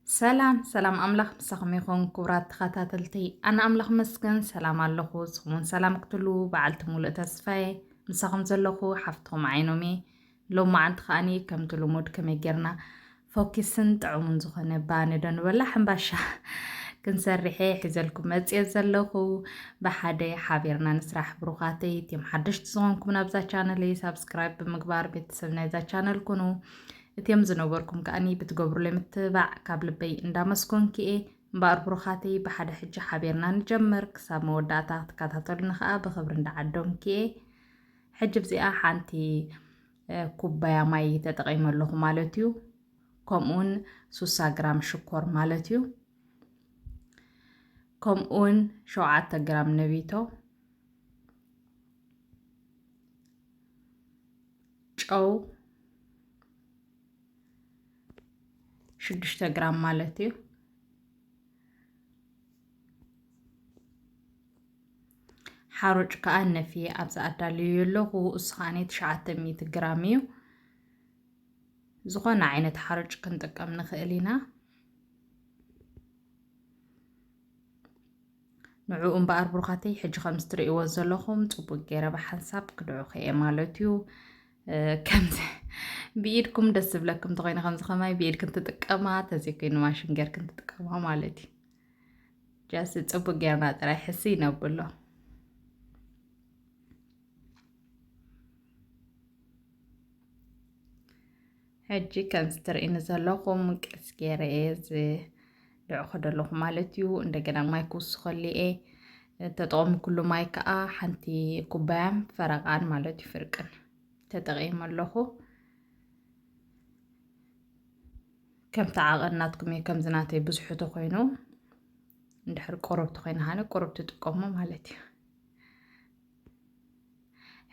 ሰላም ሰላም፣ ኣምላኽ ምሳኹም ይኹን ክቡራት ተኸታተልቲ። ኣነ ኣምላኽ መስገን ሰላም ኣለኹ። ንስኹም እውን ሰላም ክትሉ በዓልቲ ሙሉእ ተስፋዬ። ምሳኹም ዘለኹ ሓፍትኹም ዓይኖሜ። ሎማዓንቲ ከኣኒ ከምቲ ልሙድ ከመይ ጌርና ፎኪስን ጥዑሙን ዝኾነ ባኒ ዶ ንበላ ሕምባሻ ክንሰርሕ እየ ሒዘልኩም መፅየ ዘለኹ። ብሓደ ሓቢርና ንስራሕ ብሩኻተይ። እቲም ሓደሽቲ ዝኾንኩም ናብዛ ቻነለይ ሳብስክራይብ ብምግባር ቤተሰብ ናይዛ ቻነል ኩኑ። እቲም ዝነበርኩም ከኣኒ ብትገብሩለይ ምትባዕ ካብ ልበይ እንዳመስኮንኪ እየ። እምበኣር ብሩኻተይ ብሓደ ሕጂ ሓቢርና ንጀምር። ክሳብ መወዳእታ ክትከታተሉኒ ከኣ ብኽብሪ እንዳዓደምኪ እየ። ሕጂ ብዚኣ ሓንቲ ኩባያ ማይ ተጠቒመ ኣለኹ ማለት እዩ። ከምኡውን ሱሳ ግራም ሽኮር ማለት እዩ። ከምኡውን ሸውዓተ ግራም ነቢቶ፣ ጨው ሽዱሽተ ግራም ማለት እዩ። ሓሩጭ ከኣ ነፊ ኣብዚ ኣዳልዩ ኣለኹ። እሱ ከኣ ትሽዓተ ሚእቲ ግራም እዩ። ዝኾነ ዓይነት ሓሩጭ ክንጥቀም ንኽእል ኢና። ንዕኡ እምበኣር ብሩኻተይ ሕጂ ከምዚ ትርእይዎ ዘለኹም ጽቡቅ ገይረ ብሓንሳብ ክድዑ ከየ ማለት እዩ። ከምዚ ብኢድኩም ደስ ዝብለኩም እንተኾይኑ ከምዚ ከማይ ብኢድክን ትጥቀማ፣ ተዘይኮይኑ ማሽን ጌርክን ትጥቀማ ማለት እዩ። ጃስ ጽቡቅ ጌርና ጥራይ ሕስይ ነብሎ። ሕጂ ከምዚ ትርእይኒ ዘለኹም ቀስ ገይረ እየ ዝድዕኾ ዘለኹ ማለት እዩ። እንደገና ማይ ክውስኸሉ እየ። ተጠቐምኩሉ ማይ ከዓ ሓንቲ ኩባያን ፈረቓን ማለት እዩ፣ ፍርቅን ተጠቒመ ኣለኹ። ከምቲ ዓቐን ናትኩም እዩ። ከምዚ ናተይ ብዙሑ ተኾይኑ፣ እንድሕር ቁሩብ ተኾይኑ ሃነ ቁሩብ ትጥቀሙ ማለት እዩ።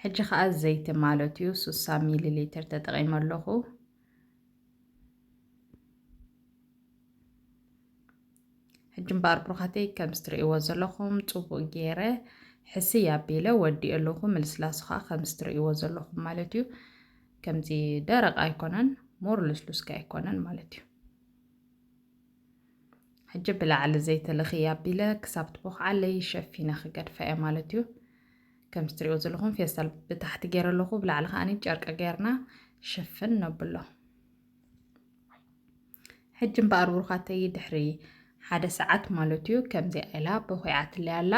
ሕጂ ከዓ ዘይቲ ማለት እዩ፣ ስሳ ሚሊ ሊትር ተጠቒመ ኣለኹ። ሕጂ እምበኣር ብሩኻተይ ከምዚ ትርእይዎ ዘለኹም ጽቡቅ ገይረ ሕስይ ኣቢለ ወዲኤ ኣለኹ። ምልስላሱ ከዓ ከምዚ ትርእይዎ ዘለኹም ማለት እዩ። ከምዚ ደረቕ ኣይኮነን፣ ሞር ልስሉስ ከ ኣይኮነን ማለት እዩ። ሕጂ ብላዕሊ ዘይቲ ልኽይ ኣቢለ ክሳብ ትቦኽዓለይ ሸፊነ ክገድፋ እየ ማለት እዩ። ከምዚ ትርእይዎ ዘለኹም ፌስታል ብታሕቲ ገይረ ኣለኹ፣ ብላዕሊ ከኣኒ ጨርቂ ገይርና ሽፍን ነብሎ። ሕጂ እምበኣር ብሩኻተይ ድሕሪ ሓደ ሰዓት ማለት እዩ፣ ከምዚኣ ኢላ በኹዓትለይ ኣላ።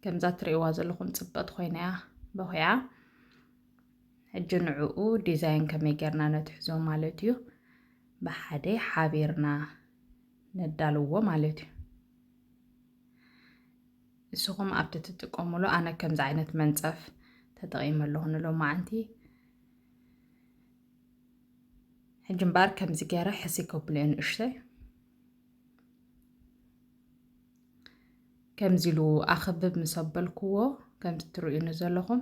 ከምዛ ትርእይዋ ዘለኹም ጽብቕቲ ኮይና እያ በኹዓ። ሕጂ ንዕኡ ዲዛይን ከመይ ጌርና ነትሕዞ ማለት እዩ። ብሓደ ሓቢርና ነዳልዎ ማለት እዩ። ንስኹም ኣብቲ ትጥቀሙሉ፣ ኣነ ከምዚ ዓይነት መንጸፍ ተጠቒመ ኣለኹ ንሎማዓንቲ። ሕጂ እምበኣር ከምዚ ገይረ ሕስይ ከብሎ እየ ንእሽተይ። ከምዚ ኢሉ ኣኽብብ ምስ ኣበልክዎ፣ ከምዚ ትርእዩኒ ዘለኹም፣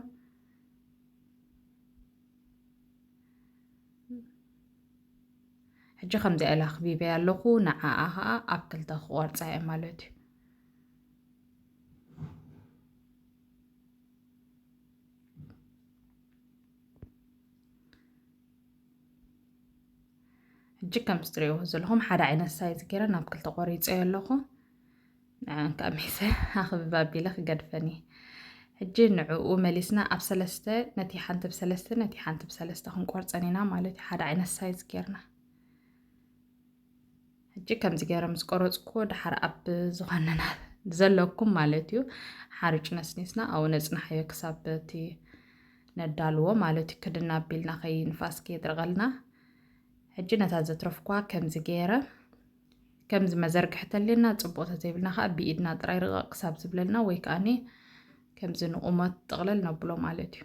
ሕጂ ከምዚኣ ኢለ ኣኽቢበያ ኣለኹ። ንዓኣ ኸኣ ኣብ ክልተ ክቖርጻ እየ ማለት እዩ። ሕጂ ከምዚ ትርእይዎ ዘለኹም ሓደ ዓይነት ሳይዝ ገይረ ናብ ክልተ ቆሪጸዮ ኣለኹ። ንዕን ከኣ ሜሰ ኣኽብብ ኣቢለ ክገድፈን እየ። ሕጂ ንዕኡ መሊስና ኣብ ሰለስተ፣ ነቲ ሓንቲ ብሰለስተ፣ ነቲ ሓንቲ ብሰለስተ ክንቆርጸን ኢና ማለት እዩ፣ ሓደ ዓይነት ሳይዝ ጌርና። ሕጂ ከምዚ ገይረ ምስ ቆረጽኩዎ፣ ድሓር ኣብ ዝኾነና ዘለኩም ማለት እዩ፣ ሓርጭ ነስኒስና ኣብኡ ነጽንሓዮ ክሳብ እቲ ነዳልዎ ማለት እዩ፣ ክድን ኣቢልና ከይንፋስ ከየድርቐልና። ሕጂ ነታ ዘትረፍኩዋ ከምዚ ገይረ፣ ከምዚ መዘርግሒ ተልየና ጽቡቕ ተዘይብልና ከኣ ብኢድና ጥራይ ርቕቕ ክሳብ ዝብለልና ወይ ከኣኒ ከምዚ ንቑመት ጥቕልል ነብሎ ማለት እዩ።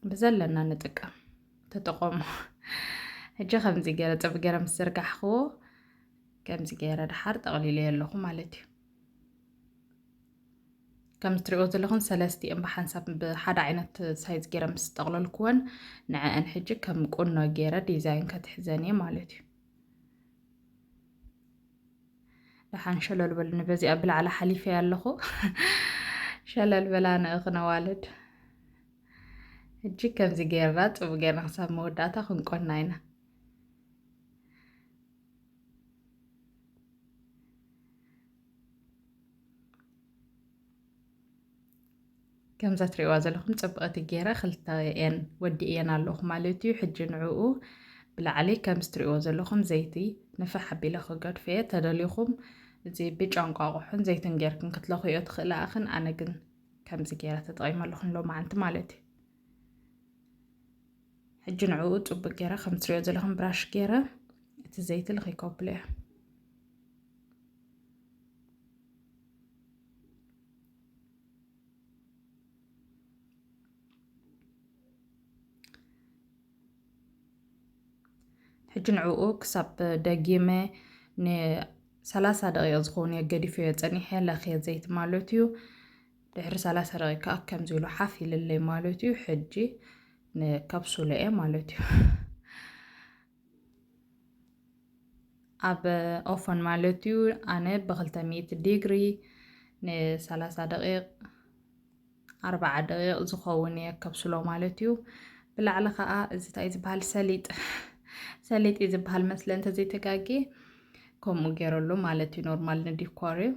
ብዘለና ንጥቀም፣ ተጠቐሙ። ሕጂ ከምዚ ገይረ ጽብ ገይረ ምስ ዘርጋሕክዎ፣ ከምዚ ገይረ ድሓር ጠቕሊለዮ ኣለኹ ማለት እዩ። ከምዚ ትሪእዎ ዘለኹም ሰለስቲኦም ብሓንሳብ ብሓደ ዓይነት ሳይዝ ገይረ ምስ ጠቕለልክወን፣ ንዐአን ሕጂ ከም ቁኖ ገይረ ዲዛይን ከትሕዘን እየ ማለት እዩ። ደሓን ሸለል በሉኒ፣ በዚኣ ብላዕሊ ሓሊፈያ ኣለኹ። ሸለል በላ ንእኽነ ዋልድ። ሕጂ ከምዚ ጌርና፣ ጽቡቕ ጌርና ክሳብ መወዳእታ ክንቆና ኢና። ከምዛ ትሪእዋ ዘለኹም ጽብቕቲ ገይረ ክልተኤን ወዲእየን ኣለኹ ማለት እዩ። ሕጂ ንዕኡ ብላዕሊ ከምዚ ትሪእዎ ዘለኹም ዘይቲ ንፍሕ ኣቢለ ክገድፎ እየ። ተደሊኹም እዚ ብጫ እንቋቑሖን ዘይትን ጌርክን ክትለኽዮ ትኽእላ ኢኽን። ኣነ ግን ከምዚ ገይረ ተጠቒመ ኣለኹ ሎማዓንቲ ማለት እዩ። ሕጂ ንዕኡ ጽቡቅ ገይረ ከም ትሪኦ ዘለኹም ብራሽ ገይረ እቲ ዘይቲ ልኺ ከብሎ እየ። ሕጂ ንዕኡ ክሳብ ደጊመ ንሰላሳ ደቂቕ ዝኸውን እየ ገዲፈዮ ጸኒሐ፣ ለኽየ ዘይቲ ማለት እዩ። ድሕሪ ሰላሳ ደቂቕ ከዓ ከምዚ ኢሉ ሓፍ ኢልለይ ማለት እዩ። ሕጂ ንከብስሎ እየ ማለት እዩ። ኣብ ኦፈን ማለት እዩ። ኣነ ብክልተ ሚእቲ ዲግሪ ንሰላሳ ደቂቕ፣ ኣርባዓ ደቂቕ ዝኸውን እየ ከብስሎ ማለት እዩ። ብላዕሊ ከዓ እዚ እንታይ ዝበሃል ሰሊጥ፣ ሰሊጥ እዩ ዝበሃል መስለ እንተዘይተጋግየ፣ ከምኡ ገይረሉ ማለት እዩ። ኖርማል ንዲኮር እዩ።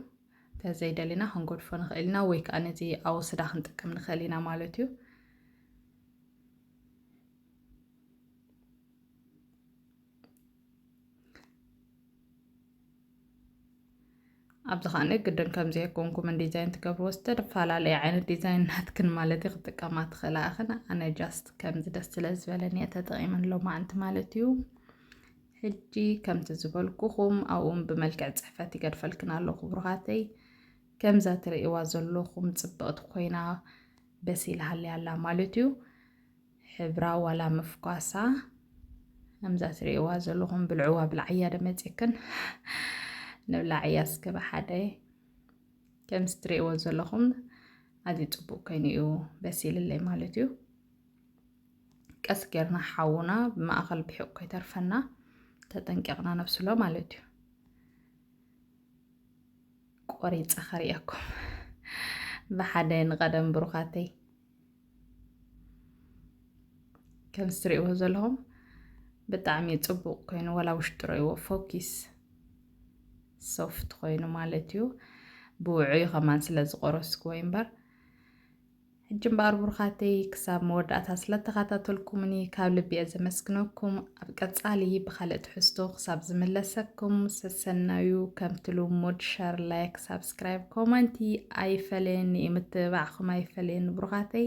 እንተዘይደሊና ክንገድፎ ንኽእል ኢና፣ ወይ ከዓ ነዚ ኣወስዳ ክንጥቀም ንኽእል ኢና ማለት እዩ። ኣብዚ ኸኣነ ግድን ከም ዘይኮንኩም ዲዛይን ትገብርዎ ዝተፈላለየ ዓይነት ዲዛይን ናትክን ማለት እዩ ክጥቀማ ትኽእላ ኢኽን። ኣነ ጃስት ከምዚ ደስ ስለ ዝበለኒ እየ ተጠቒመን ሎማዓንቲ ማለት እዩ። ሕጂ ከምቲ ዝበልኩኹም ኣብኡን ብመልክዕ ጽሕፈት ይገድፈልክን ኣለኹ ብሩኻተይ። ከምዛ ትርእይዋ ዘለኹም ጽብቕቲ ኮይና በሲላ ሃልያ ኣላ ማለት እዩ። ሕብራ ዋላ ምፍኳሳ ከምዛ ትርእይዋ ዘለኹም ብልዕዋ ብላዕያ ደመፂክን ንብላዕያ እስከ ብሓደ ከምዚ ትርእይዎ ዘለኹም ኣዝዩ ጽቡቅ ኮይኑ እዩ በሲልለይ ማለት እዩ። ቀስ ጌርና ሓውና ብማእኸል ብሒቅ ከይተርፈና ተጠንቂቕና ነብስሎ ማለት እዩ። ቆሪፀ ከርእየኩም ብሓደ ንቐደም ብሩኻተይ። ከምዚ ትርእይዎ ዘለኹም ብጣዕሚ ጽቡቕ ኮይኑ፣ ዋላ ውሽጡ ረእይዎ ፎኪስ ሶፍት ኮይኑ ማለት እዩ። ብውዑይ ከማን ስለ ዝቆረስክዎ እዩ እምበር። ሕጂ እምበኣር ብሩኻተይ ክሳብ መወዳእታ ስለ ተኸታተልኩምኒ ካብ ልቢ እየ ዘመስግነኩም። ኣብ ቀጻሊ ብኻልእ ትሕዝቶ ክሳብ ዝምለሰኩም ሰሰናዩ። ከምቲ ልሙድ ሸር፣ ላይክ፣ ሳብስክራይብ፣ ኮመንቲ ኣይፈለየኒ እዩ። ምትብባዕኹም ኣይፈለየኒ ብሩኻተይ።